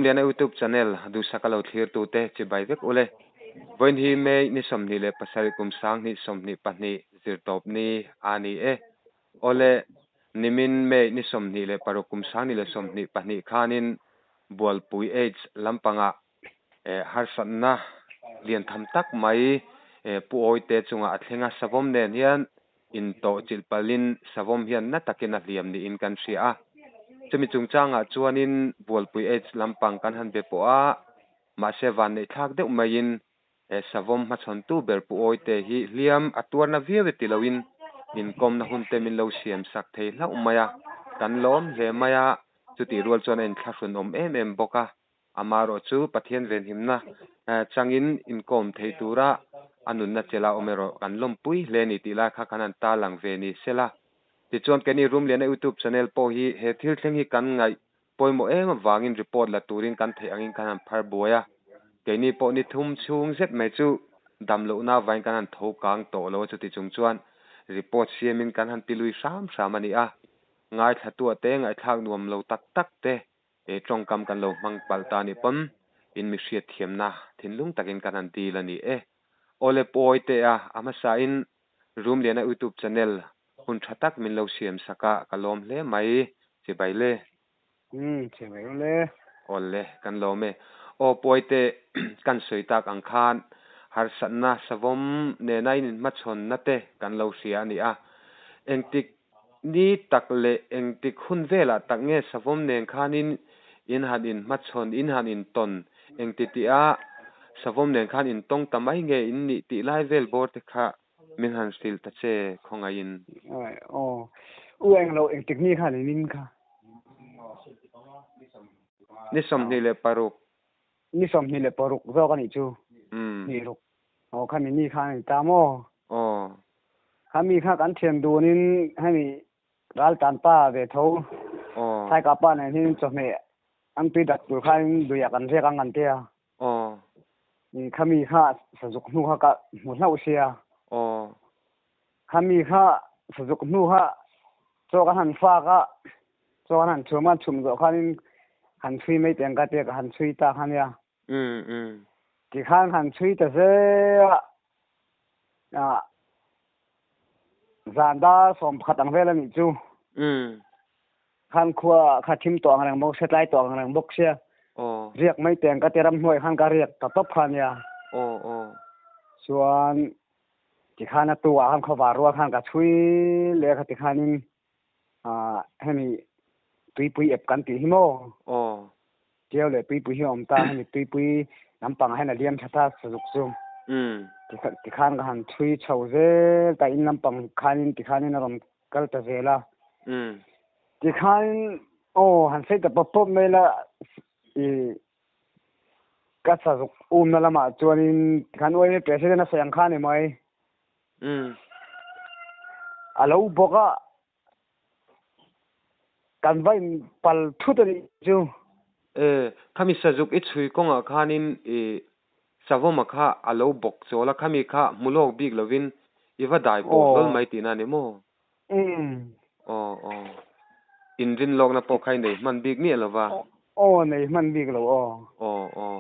Rumliana YouTube channel duhsaka lo thlirtute chibai vek ule. Vawiin hi May ni 27 kum 2022 zirtawp ni a ni e. Awle, nimin May ni 26 kum 2022 khanin Bualpui Aids lampangah harsatna lian tham tak mai Pu Awite chungah a thleng a, savawm nen hian intawh chilh palhin savawm hian na takin a hliam niin kan hria a. Chumi chungchangah chuanin Bualpui Aids lampang kan han be pawh a, mahse vanneih thlak deuh maiin he savawm hmachhawntu ber Pu Awite hi hliam a tuarna viau e ti loin inkawmna hunte min lo siam sak thei hlauh mai a, kan lawm hle mai a, chutih rual chuan a inthlahrun awm em em bawk a. Amaherawh chu Pathian venhimna changin inkawm thei tura a nunna chela awm erawh kan lawmpui hle a ni tih lai kha kan han tarlang ve ni sela. Tichuan keini Rumliana YouTube channel pawh hi he thil thleng hi kan ngaih pawimawh em avangin report la turin kan theih angin kan han phar buai a. Keini pawh ni thum chhung zet mai chu dam lohna avangin kan han tho kang tawh lo a, chuti chung chuan report siamin kan han ti lui hram hram a ni a. Ngaithlatua te, ngaihthlak nuam lo tak tak te He tawngkam kan lo hmang palh ta nih pawn in mi hriat thiamna thinlung takin kan han dil a ni e. Awle pawi teh a, a hmasain Rumliana YouTube channel hun tha tak min lo siam sak a, ka lawm hle mai. Chibai le. Umm, chibai u le. Awle, kan lawm e. Aw pawi teh, kan sawi tak ang khan harsatna savawm nena in inhmachhawnna te kan lo hria a ni a. Engtik Ni tak leh engtik hun velah tak nge savawm nen khanin in han in hmachhawn, in han in tawn, engti tih a savawm nen khan in tawng ta mai nge in nih tih lai vel bawr te kha min han hrilh ta che khawngaihin. Aw, u englo engtik ni khan in in kha? Ni 26. Ni 26 zawk a nih chu. Ni ruk. Aw khami ni khan a ni ta maw? Aw. Khami kha kan thian dunin hemi ral tan pa ve tho. Aw. Thaika pa nen hian chawhmeh an tui dat tur khan luiah kan riak ang an ti a. Aw. Khami kha sazuk hnu kha ka hmu hlauh sia. Aw. Khami kha sazuk hnu kha chaw kan han fak a, chaw kan han chhum a, chhum zawh khanin han chhui mai teh ang ka tia ka han chhui ta kha nia. Umm umm. Tikhan han chhui ta zel a, ah zan dar 11 ang vel a nih chu. Umm. Khan khua kha thim tawh ang reng bawk sia, tlai tawh ang reng bawk sia. Aw. Riak mai teh ang ka ti ramhnuai khan ka riak ta tawp kha nia. Aw aw. Chuan tikhan a tu ah khan khawvar rual khan ka chhui leh a kha tikhanin ah hemi tuipui ep kan tih hi maw? Aw. Tiau leh tuipui hi a awm ta, hemi tuipui lampangah hian a liam tha ta sazuk chu. Tikhan ka han chhui chho zel ta, in lampang khanin tikhanin a rawn kal ta zel a. Tikhanin aw han sawi ta pawp pawp mai la, i ka sazuk umna lamah chuanin tikhan uaime president a sawi ang kha a ni mai. A lo bawk a. Kan va in pal thut a nih chu. E, khami sazuk i chhui kawngah khanin i savawma kha a lo bawk chawl a, khami kha hmu lawk bik lovin i va dai pawh hlawl mai tihna a ni maw? Umm. Aw, aw. Inrin lawkna pawh kha i nei hman bik miah lo va. Aw, nei hman bik lo aw. Aw, aw.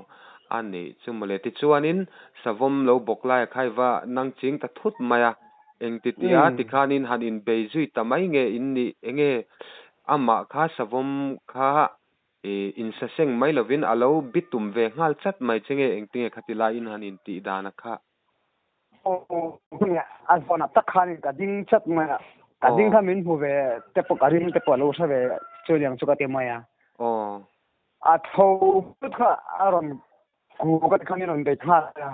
A nih chu mawle. Tichuanin savawm lo bawk laia kha i va nang ching ta thut mai a. Engti tia tikhanin han inbei zui ta mai nge in nih enge amah kha savawm kha insaseng mai lovin a lo bitum ve nghal chat mai che nge engtinge khati laiin han intih dan a kha. A zawnah tak khanin ka ding chat mai a, ka ding kha min hmu ve te pawh ka ring te pawh a lo hre ve chu aniang chu ka ti mai a. A tho phut kha a rawn ku ka ti khan min rawn bei nghal a.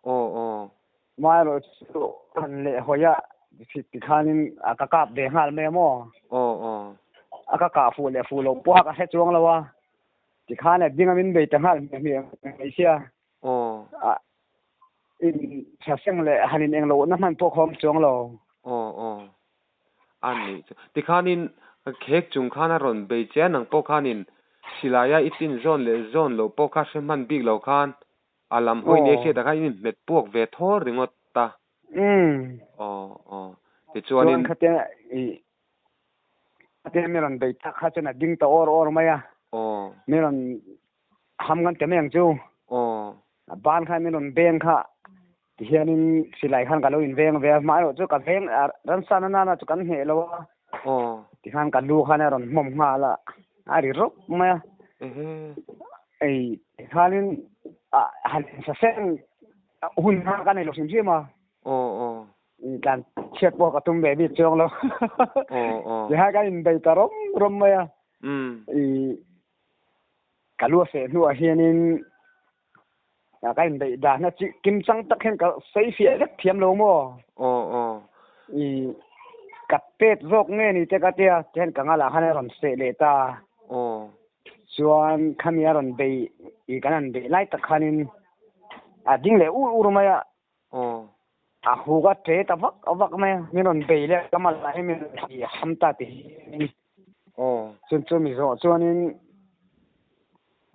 Aw aw. Amaherawh chu han leh hawi a tikhanin a ka kap ve nghal mai a maw? Aw aw. A ka kah fuh leh fuh loh pawha ka hre chuang lo a, tikhan a ding a min bei ta nghal hmiah hmiah mai sia. Aw. A in thaseng leh han in eng lohna hman pawh kha awm chuang lo. Aw aw. A nih chu. Tikhanin khek chung khan a rawn bei che a, nang pawh khanin silaia i tin zawn leh zawn loh pawh kha hre hman bik lo khan A lam hawi nia hriatah khan in inhmet puak ve thawr ringawt ta. Umm. Aw aw. Tichuanin. Chuan khatia i khatia mi rawn bei tak kha chuan a ding ta awr awr mai a. Aw. Mi rawn Ham kan ti mai ang chu. Aw. A ban khan min rawn beng kha tihianin silai khan ka lo inveng ve a, hmairawh chu ka veng ransa na nana chu kan hneh lo a. Aw. Tikhan ka lu khan a rawn hmawm nghal a, a ri rawp mai a. Ehe. Ei tikhanin a han insaseng hun hma ka nei lo hrim hrim a. Aw aw. Tlan chhiat pawh ka tum ve bik chuang lo. Aw aw. Tikhan kan inbei ta rawm rawm mai a. Umm. I Ka lu a feh hnuah hianin ka inbeih dahna chi kim chang tak hian ka sawi fiah vek thiam lo maw? Aw aw. I ka pet zawk nge ni te ka tia tihian ka ngalah khan a rawn seh leh ta. Aw. Chuan khami a rawn bei i kan han beih lai tak khanin a ding leh ur ur mai a. Aw. A huk a ṭe ta vak vak mai a, min rawn bei leh ka mal ah hian min rawn ti ham ta ti hi. Aw. Chun chu mi zawh chuanin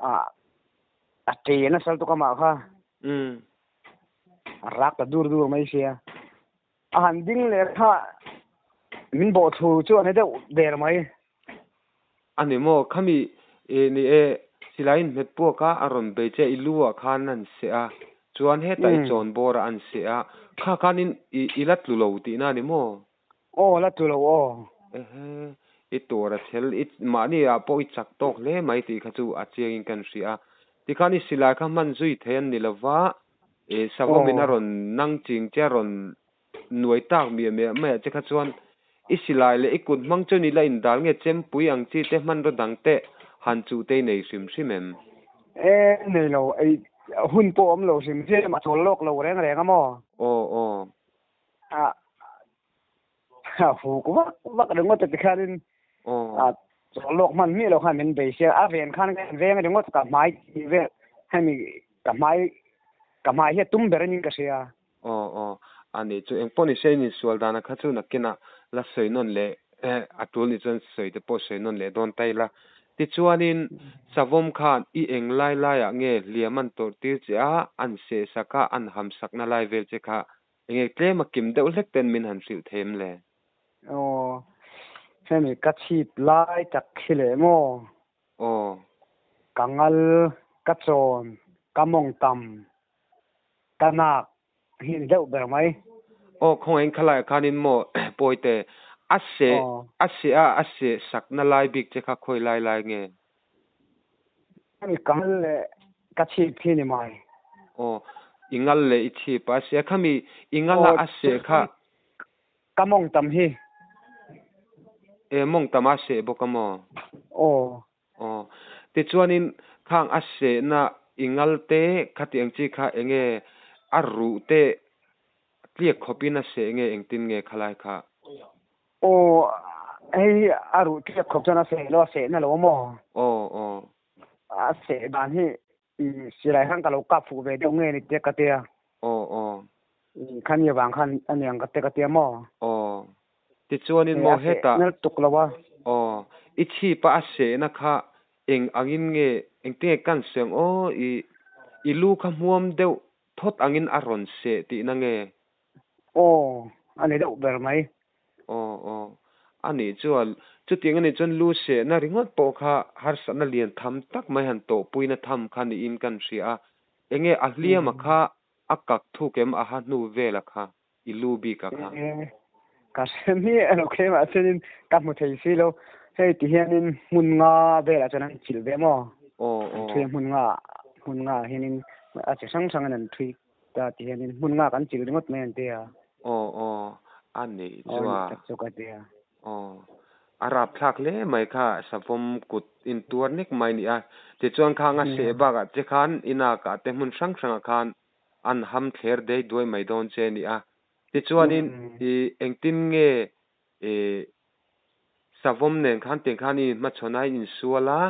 ah a ṭe nasa lutuk amah kha. Umm. A rak ta dur dur mai sia. A han ding leh kha min bawh thlu chu a ni deuh der mai. A ni maw? Khami e ni e, silai in hmet puak a, a rawn bei che i lu ah khan an seh a, chuan hetah i chawn bawr ah an seh a, kha khan in i i la tlu lo tihna a ni maw? Aw, la tlu lo aw. Ehe, i tur a chhel, i mahni ah pawh i chak tawk hle mai tih kha chu a chiang in kan hria a. Tikhan i silai kha hman zui thei an ni lova, e savawm in a rawn nang ching che a rawn Nuai tak miah miah maiah che kha chuan i silai leh i kut hmang chuan i la indal nge chempui ang chi te hmanraw dang te han chuh te i nei hrim hrim em? E, nei lo, ei hun pawh awm lo hrim hrim a chawl lawk lo reng reng a maw? Aw, aw. A, a huk vak vak ringawt a tikhianin Aw. a chawl lawk hman miah lo khan min bei sia, a ven khan ka veng ringawt ka hmai tih vel hemi ka hmai ka hmai hi a tum ber anin ka hria. Aw aw, a ni chu engpawh ni se in insual dana kha chu nakinah la sawi nawn leh a tul ni chuan sawi te pawh sawi nawn leh dawn ta ila. Tichuanin savawm khan i eng lai laiah nge hliam an tawrh tir che a, an seh sak a, an ham sakna lai vel che kha enge tlem a kim deuh hlek ten min han hrilh thei em le? Aw, hemi ka chhip lai tak khi leh maw? Aw. Ka ngal, ka chawn, ka mawng tam, Ka nak hi ni deuh ber mai. Aw khawngaih khalaiah khanin maw Pawite a seh a seh a a seh sakna lai bik che kha khawi lai lai nge? Hemi ka ngal leh ka chhip hi ni mai. Aw i ngal leh i chhip a seh a khami i ngal a a seh kha. Ka mawng tam hi. E mawng tam a seh bawk a maw? Aw. Aw. Tichuanin khang a sehna i ngal te khati ang chi kha enge a ruh te tliak khawpin a seh nge engtin nge khalai kha? Aw, hei a ruh tliak khawp chuan a seh lo, a sehna lo maw? Aw, aw. A seh dan hi silai khan ka lo kap fuh ve deuh nge ni te ka tia. Aw, aw. Khani avang khan a niang ka te ka tia maw? Aw. Tichuanin maw hetah. A seh nal tuk lo a. Aw. I chhipa a sehna kha eng angin nge, engtinge kan seh ang aw, i i lu kha hmuam deuh thawt angin a rawn seh tihna nge? Aw, a ni deuh ber mai. Aw, aw. A nih chuan, chutiang a nih chuan lu sehna ringawt pawh kha harsatna lian tham tak mai han tawhpuina tham kha niin kan hria a. Enge a hliama kha a kak thuk em a ha hnu vela kha? I lu bik a kha. Ka hre miah lo khe mah chuanin ka hmu thei si lo. Hei ti hianin hmun nga velah chuan an chilh ve maw? Aw aw. Thui hmun nga hmun nga hianin a chi hrang hrangin an thui ta ti hianin hmun nga kan chilh ringawt mai an ti a. Aw aw a nih chu a. Aw chu ka ti a. Aw a rapthlak hle mai kha savawm kut intuar nek mai ni a. Tichuan khang a seh bakah che khan inakah te hmun hrang hrangah khan an ham thler dei duai mai dawn che a ni a. Tichuanin i engtin nge i savawm nen khan tiang khan i hmachhawn a, i insual a,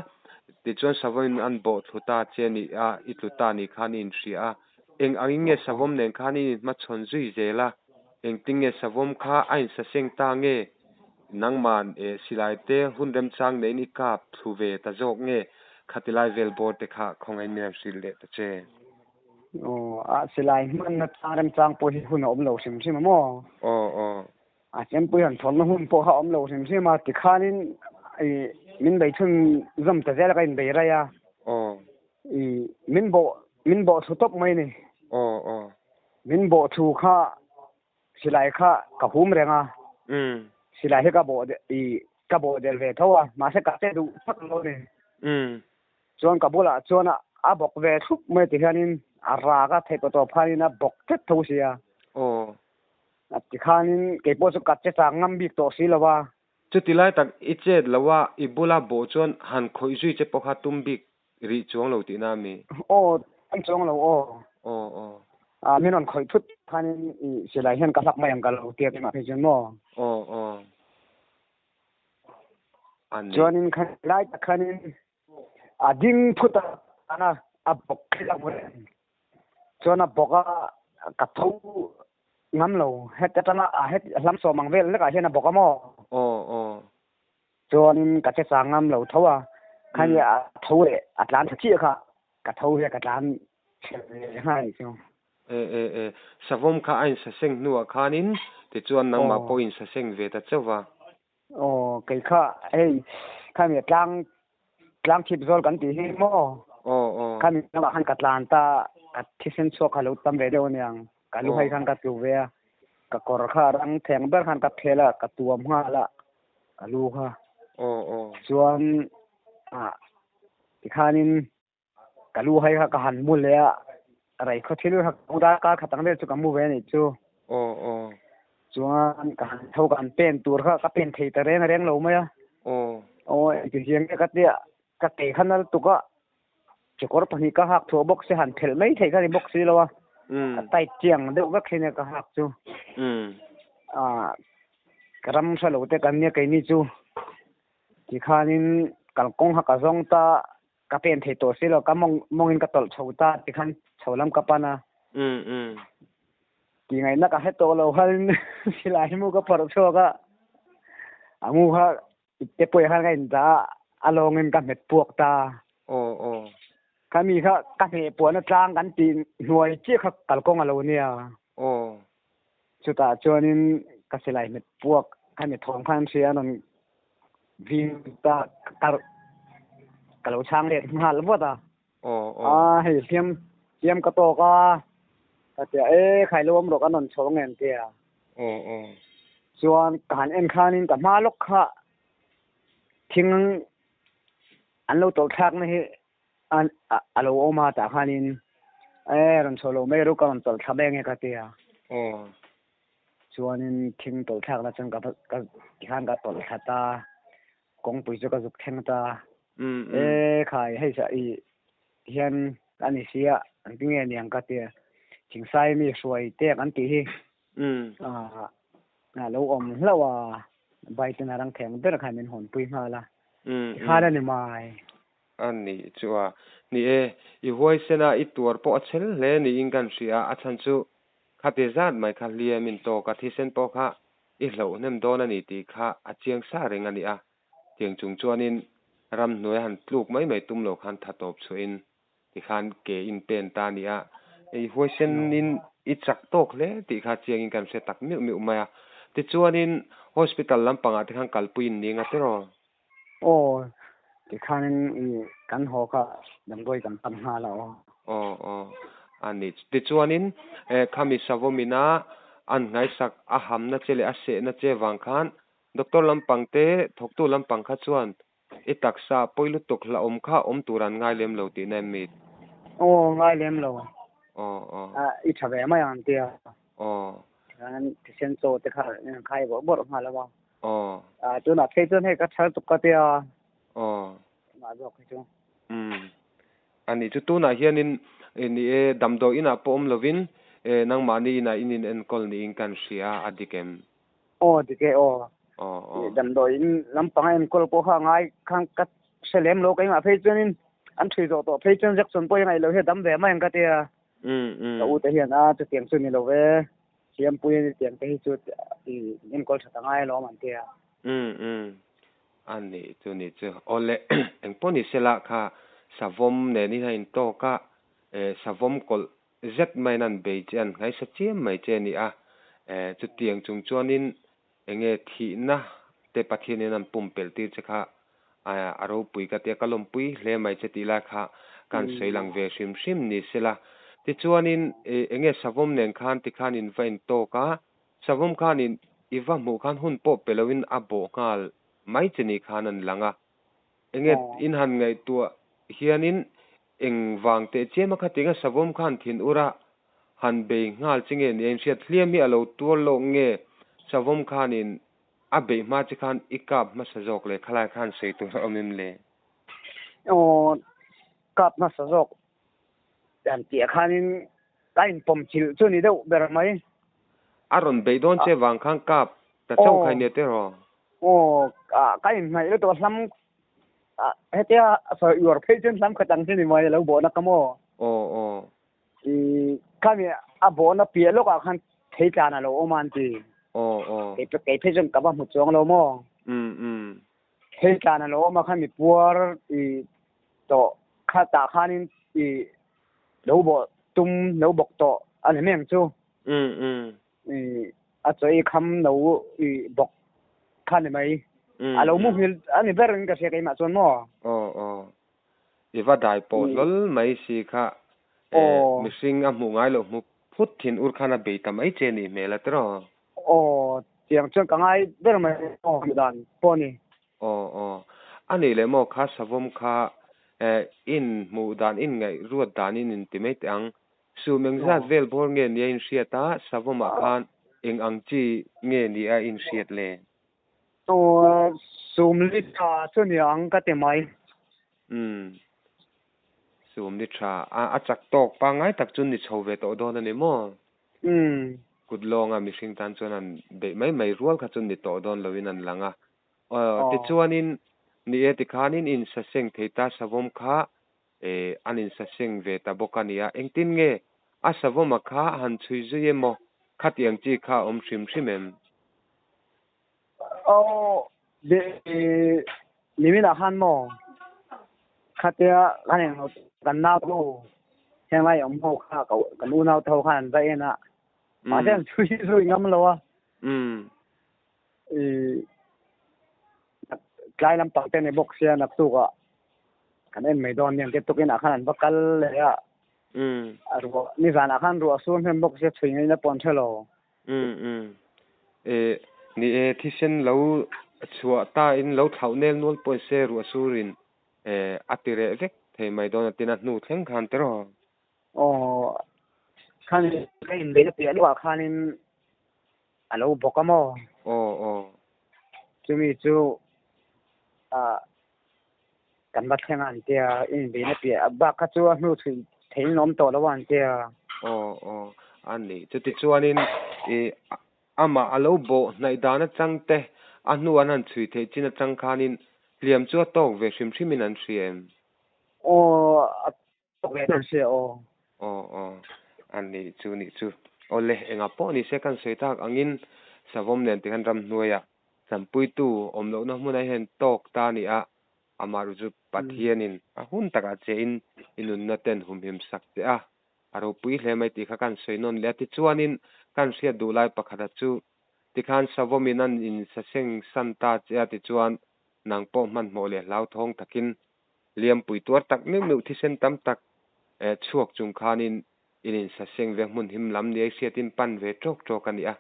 tichuan savawmin an bawh thlu ta che a ni a, i tlu ta ni khan i inhria a. Eng angin nge savawm nen khan i inhmachhawn zui zel a, engtin nge savawm kha a insaseng ta nge, nangman e silai te hun remchang neiin i kap thlu ve ta zawk nge, khatilai vel bawr te kha khawngaih min han hrilh leh ta che. Aw, a silai hmanna chang remchang pawh hi hun a awm lo hrim hrim a maw? Aw, aw. A chempui han thawnna hun pawh kha a awm lo hrim hrim a, tikhanin i min bei chhun zawm ta zel a, ka inbei raih a. Aw. I min bawh min bawh thlu tawp mai ni. Aw aw. Min bawh thu kha silai kha ka hum reng a. Um. Silai hi ka bawh i ka bawh del ve tho a mahse ka che duh tak lo ni. Um. Chuan ka bulah chuan a bawk ve thlup mai ti hianin a rak a theih tawh phanin a bawk tlat tho sia. Aw. A ti khanin keipawh chu ka che chang ngam bik tawh si lo a. Chuti lai tak i chet lo a i bula bawh chuan han khawih zui che pawh kha tum bik rih chuang lo tihna a mi? Aw, tum chuang lo aw. Aw aw. A min rawn khawih thut khanin i silai hian ka hlak mai ang ka lo tia keimah phei chuan maw? Aw aw. A ni. Chuanin khan lai tak khanin a ding phut a ana a bawk khi a hmu reng. Chuan a bawk a ka tho ngam lo het atanga a het hlam sawm ang vel lekah hian a bawk a maw? Aw aw. Chuanin ka che chang ngam lo tho a, khani a tho leh a tlan tha chiah kha ka tho hian ka tlan chhe ve nghal a nih chu. E e e, savawm kha a insaseng hnuah khanin tichuan nangmah pawh i insaseng ve ta chauh va. Aw, kei kha hei khami tlang tlang thip zawl kan tih hi maw? Aw aw. Khami lamah khan ka tlan ta, ka thisen chhuak kha lo tam ve deuh aniang, ka lu hai khan ka tlu ve a, ka kawr kha rang theng ber khan ka phel a, ka tuam nghal a, ka lu kha. Aw aw. Chuan ah tikhanin ka lu hai kha ka han mu leh a, rei khaw thil kha ka dar kar khat ang vel chu ka mu ve a nih chu. Aw aw. Chuan ka han tho ka han pen tur kha ka pen thei ta reng reng lo mai a. Aw. Aw engtiziang nge ka tia ka ke kha nal tuk a, chekawr pahnih ka hak thuah bawk se han phelh mai theih kha ni bawk si lo a. Ka tight chiang deuh vek hi nia ka hak chu. Ah ka ram hre lo te kan nia keini chu tikhanin kalkawng kha ka zawng ta. Ka pen thei tawh si lo, ka mawng mawngin ka tawlh chho ta tikhan chho lam ka pan a. Um um. Ti ngaihna ka hre tawh lo khan silai hi mu ka phawrh chhuak a, a mu kha ipte pawih khan ka indah a, a lawngin ka hmet puak ta. Aw aw. Khami kha ka hneh puahna tlang kan tih hnuai chiah kha kalkawng a lo nia. Aw. Chutah chuanin ka silai hmet puak khami thawm khan hria a rawn vin ta ka ka lo chhang let nghal vat a. Aw aw. A hei hliam hliam ka tawk a ka tia e khai lo awm rawh kan rawn chho ang em tia. Aw aw. Chuan ka han en khanin ka hma lawk kha thing an lo tawlh thlakna hi a lo awm a tah khanin e rawn chho lo mai ru ka rawn tawlh thla mai ange ka tia. Aw. Chuanin thing tawlh thlakna chuan ka ka tikhan ka tawlh thla ta, kawngpui chu ka zuk thleng ta. E khai hei sa i hian a ni sia an ti nge niang ka tia. Thingsai mi hruai tek an tih hi a lo awm hlauh a, bike ten a rang theng ber khan min hawnpui nghal a, tikhan a ni mai. A nih chu a. Ni e, i huaisen a, i tuar pawh a chhel hle niin kan hria a, a chhan chu khati zat mai kha hliam in tawk a, thisen pawh kha i hloh hnem dawn a ni tih kha a chiang sa reng a ni a. Tiang chung chuanin ramhnuai han tluk mai mai tum lo khan tha tawp chhuahin tikhan ke in pen ta a ni a, i huaisenin i chak tawk hle tih kha chiangin kan hre tak miuh miuh mai a. Tichuanin hospital lampangah te khan kalpui in ning a tiraw? Aw, tikhanin i kan haw kha damdawi kan pan nghal a aw. Aw aw, a ni. Tichuanin khami savawmina an nghaisak a hamna che leh a sehna che vang khan doctor lampang te thawktu lampang kha chuan i taksa pawi lutuk hlauhawm kha awm tur an ngai lem lo tihna em mi? Aw, ngai lem lo. Aw aw. I tha ve mai ang tia. Aw. Chuan thisen chaw te kha khai bawrh bawrh nghal a. Aw. Ah tunah phei chuan hei ka thar tuk ka tia. Aw. Mah zawk hi chu. Umm. Ani chu tunah hianin ni e damdawi inah pawh awm lovin e nangmahni inah in in enkawl niin kan hria a dik em? Aw dik e aw. Aw aw. Damdawi in lampanga enkawl pawh kha ngai khan ka hre lem lo keimah phei chuanin an thui zawh tawh phei chuan Jackson pawh hi ngaih loh hi a dam ve mai ang ka tia. Umm umm. Ka u te hian a chutiang chu ni lo ve. Siampui a ni tiang te hi chu i enkawl that a ngai alawm an ti a. Umm umm. A nih chu ni chu. Awle engpawh ni sela kha savawm nen in a intawk a, eh savawm kawlh zet maiin an bei che an nghaisa chiam mai che a ni a. Eh chutiang chung chuanin enge thihna te Pathianin an pumpelh tir che kha a ropui ka tia ka lawmpui hle mai che tih lai kha Kan sawi lang ve hrim hrim ni sela. Tichuanin enge savawm nen khan tikhan in va intawk a, savawm khanin i va hmuh khan hun pawh pe loin a bawh nghal mai che ni khan an lang a. Enge in han ngaihtuah hianin eng vang teh chiam a khatinga savawm khan thin ur a han bei nghal che nge ni a inhriat hliam hi a lo tuar lawk nge savawm khanin a beih hma che khan i kap hmasa zawk le khalai khan sawi tur a awm em le? Aw, kap hmasa zawk han tih ah khanin ka inpawm chilh chu ni deuh ber mai. A rawn beih dawn che vang khan kap ta chauh khai nia tiraw? Aw, ka inhnaih lutuk a hlam hetia sawi uar phei chuan hlam khat ang hi ni mai a lo bawhna ka maw? Aw, aw. I khami a bawhna piah lawkah khan thei tlan a lo awm a an ti. Aw, aw. Kei phei chuan ka va hmu chuang lo maw? Um, um. Thei tlan a lo awm a khami puar i tawh kha tah khanin i lo bawh tum lo bawk tawh a ni mai ang chu. Um, um. I a chaw i kham lo i bawk kha ni mai. A lo muhil a ni ber in ka hria keimah chuan maw? Aw, aw. I va dai pawh hlawl mai si kha mihring a hmuh ngai loh hmu phut thin ur khan a bei ta mai che nih hmel a tiraw? Aw, tiang chuan ka ngai ber mai aw hmuh dan pawh a ni. Aw, aw. A nih leh maw kha savawm kha in hmuh dan in ngaih ruat dan in in ti mai teh ang. Sum engzat vel bawr nge nia in hriat a, savawmah khan eng ang chi nge nia in hriat le? Aw, sum li tha chu ni ang ka ti mai. Umm, sum li tha. A, a chak tawk pangngai tak chu ni chho ve tawh dawn a ni maw? Umm. Kut lawnga mihring tan chuan an beih mai mai rual kha chu ni tawh dawn loin an lang a. Aw, tichuanin, ni e tikhanin in saseng thei ta savawm kha e, an insaseng ve ta bawk a nia. Engtin nge a savawma kha han chhui zui emaw khatiang chi kha a awm hrim hrim em? Aw, niminah khan maw khatia kan englo kan nau ho henglai awm ho kha kan unau te ho khan an va en a, mahse an chhui zui ngam lo a. Tlai lampang te ni bawk sia naktukah kan en mai dawn nia tukin ah khan an va kal leh a ruah nizanah khan ruah a sur hnem bawk sia chhui ngaihna pawh an hre lo. E ni e thisen lo chhuah ta in lo thlauh nel nual pawh se ruah surin e a ti reh vek thei mai dawn a tin a hnu thleng khan tiraw. Aw khan ka inbeihna piah lawkah khanin a lo bawk a maw? Aw aw. Chumi chu ah kan va thleng a an tia inbeihna piah bak kha chu a hnu chhui theihin a awm tawh lo a an tia. Aw aw a ni. Chutichuanin i amah a lo bawh hnaih dan atang te a hnu an han chhui theih chin atang khanin hliam chu a tawk ve hrim hrimin an hria em? Aw a Tawk ve tur sia aw. Aw aw a nih chu nih chu. Awle engah pawh ni se kan sawi tak angin savawm nen tikhan ramhnuaiah chanpuitu awm lohna hmunah hian tawk ta a ni a, amah ru chu Pathianin a hun takah che in i nunna ten humhim sak che a, a ropui hle mai tih kha kan sawi nawn leh a. Tichuanin kan hriat duh lai pakhata chu tikhan savawmin an insaseng san ta che a tichuan nang pawh hmanhmawh leh hlauthawng takin Liampui tuar tak meuh meuh thisen tam tak chhuak chung khanin in insaseng ve hmun him lam ni ai hriatin pan ve tawk tawk a ni a.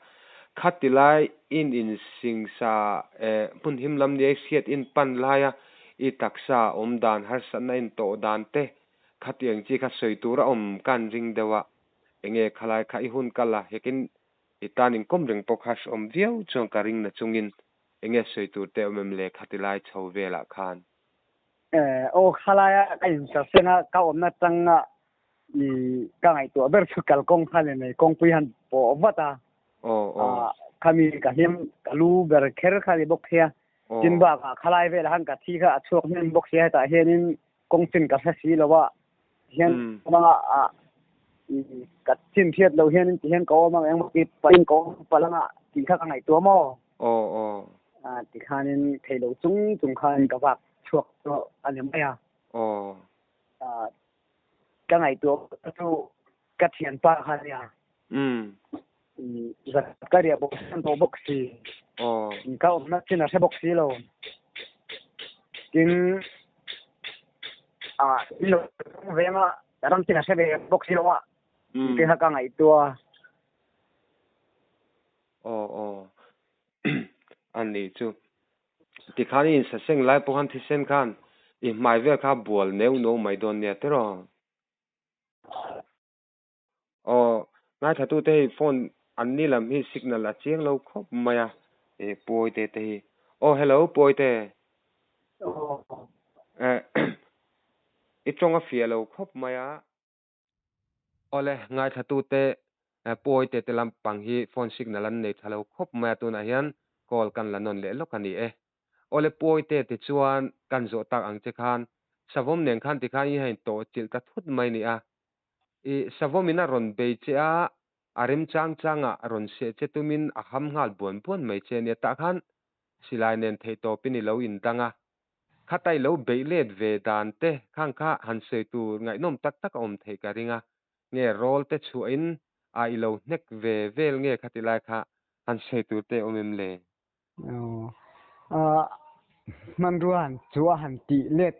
Khati lai in insingsa hmun him lam ni ai hriat in pan laia i taksa awm dan harsatna in tawh dan te khatiang chi kha sawi tur a awm kan ring deuh a. Enge khalai kha i hun kal a hekin i tan inkawm reng pawh kha hreawm viau chuan ka ring na chungin enge sawi tur te awm em le khati lai chho velah khan. Aw khalaia ka insasen a, ka awmna tanga i ka ngaihtuah ber chu kalkawng kha ni mai, kawngpui han pawh vat a. Khami ka hlim ka lu ber kher kha ni bawk sia. Tin bakah khalai velah khan ka thi kha a chhuak hnem bawk sia, hetah hianin kawng chin ka hre si lo a, hian banga ka chin hriat loh hianin ti hian ka awm ang engmaw ti pahin ka awm palh anga tih kha ka ngaihtuah maw? Aw aw. Ti khanin thei lo chung chung khan ka vak chhuak chu a ni mai a. Aw. Ka ngaihtuah chu ka thianpa kha nia. Zat ka riah bawk san tawh bawk si. Aw. Ka awmna chin a hre bawk si lo. Tin. A lo ve nga ram tin a hre ve bawk si lo a te kha ka ngaihtuah a. Aw aw a nih chu. Tikhan i insaseng lai pawh khan thisen khan i hmai vel kha bual neuh neuh mai dawn nia tiraw? Aw ngaithlatute hei phone an ni lam hi signal a chiang lo khawp mai a e Puaite te hi. Aw hello Puaite. Eh i tawng a fiah lo khawp mai a. Awle ngaithlatute Puaite te lampang hi phone signal an nei tha lo khawp mai a tunah hian call kan la nawn leh lawk a ni e. Awle Puaite ti chuan kan zawh tak ang che khan savawm nen khan tikhan i hain tawh chilh ta thut mai ni a. I savawmin a rawn bei che a, a rem chang changah a rawn seh che tumin a ham nghal buan buan mai che nia. Tah khan silai nen theihtawpin i lo indang a, khata i lo beih let ve dan te khang kha han sawi tur ngaihnawm tak tak a awm theih ka ring a, nge rawl te chhuahin a i lo hnek ve vel nge khati lai kha han sawi tur te awm em le? Aw, hmanrua han chu a han tih let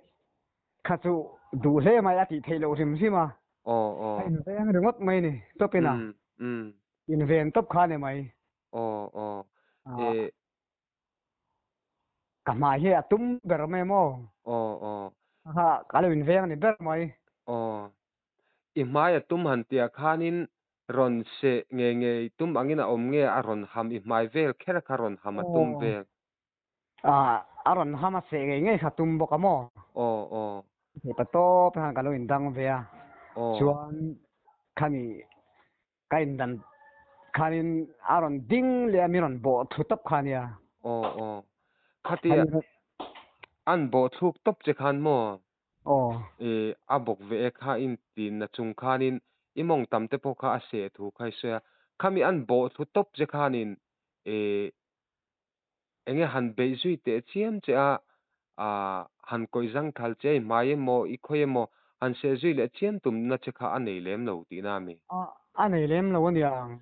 kha chu duh hle mai a tih theih loh hrim hrim a. Aw, aw. A inveng ringawt mai ni tawpin a. Um, um. Inven tawp kha ni mai. Aw, aw. E. Ka hmai hi a tum ber mai maw? Aw, aw. Ha, ka lo inveng ni ber mai. Aw. I hmai a tum han tih ah khanin rawn seh nge nge i tum angin a awm nge a rawn ham i hmai vel kher kha rawn ham a tum vel. Aw, a rawn ham a seh ngei ngei kha tum bawk a maw? Aw, aw. Hepa tawp khan ka lo indang ve a. Aw. Chuan khami ka indan khanin a rawn ding leh a mi rawn bawh thlu tawp kha nia. Aw, aw. Khatia an bawh thluk tawp che khan maw? Aw. I a bawk ve e kha in ti na chung khanin i mawng tam te pawh kha a seh thu kha i sawi a, khami an bawh thlu tawp che khanin i enge han beih zui teh chiam che a, ah han kawih zang thal che i hmai emaw i khawi emaw han seh zui leh chiam tum na che kha a nei lem lo tihna a mi? A a nei lem lo a niang.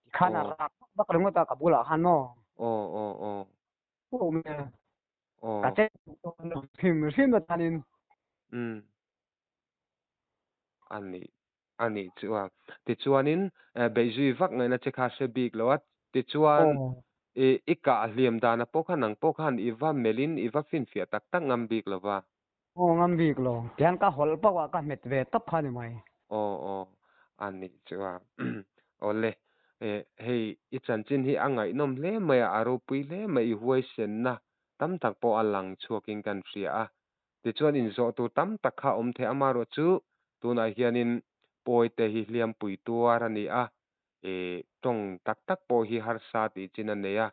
Tikhan a rak vak vak ringawt a ka bulah khan maw? Aw aw aw. Pawh awm e. Aw. Ka che dawn lo hrim hrim atanin. Umm. A nih, a nih chu a. Tichuanin beihzui vak ngaihna che kha hre bik lo a. Tichuan i i kah hliam dana pawh khan nang pawh khan i va melhin i va finfiah tak tak ngam bik lo va. Aw ngam bik lo. Tihian ka hawlh pauh a ka hmet ve tawp kha ni mai. Aw aw. A nih chu a. Awle. Hei i chanchin hi a ngaihnawm hle mai a, a ropui hle mai i huaisenna tam tak pawh a lang chhuakin kan hria a. Tichuan inzawh tur tam tak kha a awm thei amaherawh chu tunah hianin Pawite hi hliampui tuar a ni a, ih tawng tak tak pawh hi harsa tih chin a nei a,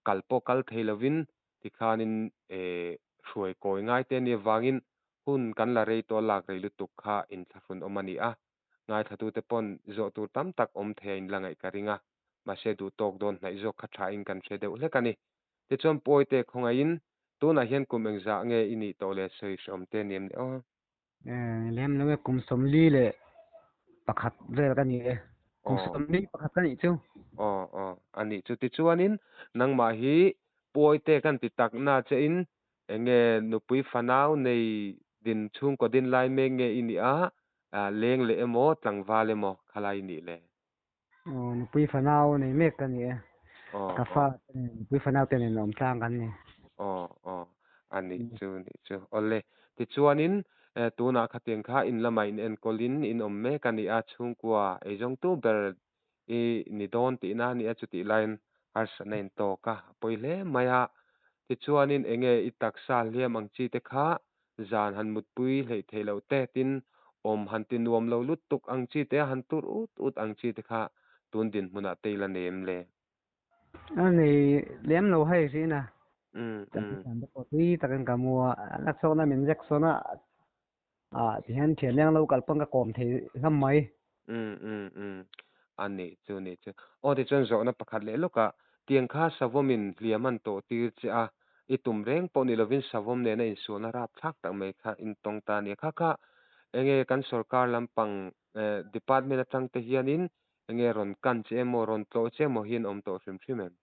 kal pawh kal thei lovin tikhanin ih hruai kawi ngai te a nih avangin hun kan la rei tawh a lak rei lutuk kha inthlahrun awm a ni a. Ngaithlatute pawn zawh tur tam tak awm thei a inla ngaih ka ring a, mahse duh tawk dawn hnaih zawk kha thain kan hre deuh hlek a ni. Tichuan Pawite khawngaihin tunah hian kum engzah nge i nih tawh le sawi hreawm te ni em le aw. Lem lo e kum 41 vel ka ni e. Kum 41 ka nih chu. Aw aw a nih chu. Tichuanin nangmah hi Pawite kan ti tak na che in Enge nupui fanau nei din chhungkaw din lai mek nge i nih a, leng leh emaw tlangval emaw khalai i nih le? Aw, nupui fanau nei mek ka ni e. Ka fa te nen, nupui fanau te nen awm tlang kan ni. Aw, aw, a nih chu, nih chu. Awle, tichuanin tunah khatiang kha in lamah in enkawlin in awm mek a ni a, chhungkua eizawngtu ber i ni dawn tihna a ni a, chutih laiin harsatna in tawk a, a pawi hle mai a. Tichuanin enge i taksa hliam ang chi te kha zan han mutpui hleih theih loh te, tin awm han ti nuam lo lutuk ang chi te, han tur ut ut ang chi te kha tun dinhmunah te i la nei em le? A nei lem lo hei hrin a. Kan te pawh tui takin ka mu a, a chhawkna min injection a, Ah, tihian thian leng lo kal pawn ka kawm thei hlawm mai. Umm umm umm. A nih chu nih chu. Aw tichuan zawhna pakhat leh lawkah tiang kha savawmin hliam an tawh tir che a, i tum reng pawh ni lovin savawm nena insualna rapthlak tak mai kha in tawng ta a nia. Kha kha enge kan sorkar lampang department atang te hianin enge rawn kan che emaw rawn tlawh che emaw hi an awm tawh hrim hrim em?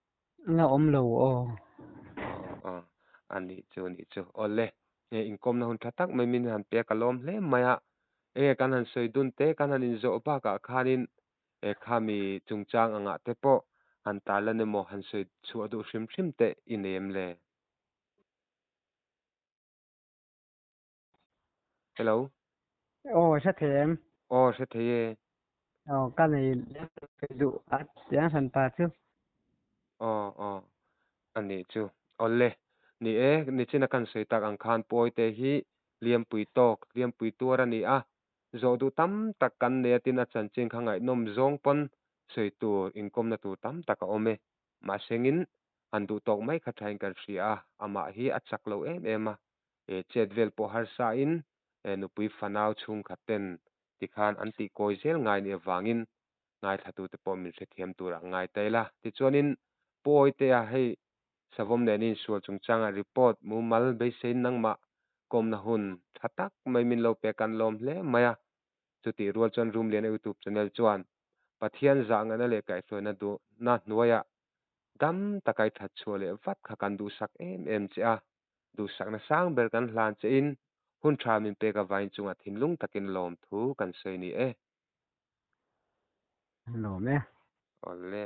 La awm lo aw. Aw aw. A nih chu nih chu. Awle. Inkawmna hun tha tak mai min han pek a lawm hle mai a. Enge kan han sawi dun te, kan han inzawh bakah khanin khami chungchang angah te pawh han tarlan emaw han sawi chhuah duh hrim hrim te i nei em le? Hello. Aw hre thei em? Aw hre thei e. Aw ka nei duh a chiang hran pa chu. Aw aw a nih chu. Awle ni e nichina kan sawi tak ang khan Pawite hi Liampui tawk, Liampui tuar a ni a, zawh duh tam tak kan nei a tin a chanchin kha ngaihnawm zawng pawn sawi tur inkawmna tur tam tak a awm e. Mahsengin han duh tawk mai kha thain kan hria a, amah hi a chak lo em em a, chet vel pawh harsa in nupui fanau chhungkhat ten tikhan an tih kawi zel ngai nih avangin ngaithlatute pawh min hrethiam turah ngai ta ila. Tichuanin Pawitea hei Savawm nen insual chungchanga report mumal beiseiin nangmah kawmna hun tha tak mai min lo pek an lawm hle mai a. Chutih rual chuan Rumliana YouTube channel chuan Pathian zah ngaihna leh kaihhruaina duhna hnuaiah dam taka i that chhuah leh vat kha kan duhsak em em che a. Duhsakna sang ber kan hlan chein hun tha min pek avain chungah thinlung takin lawmthu kan sawi ni e. Lawm e. Awle.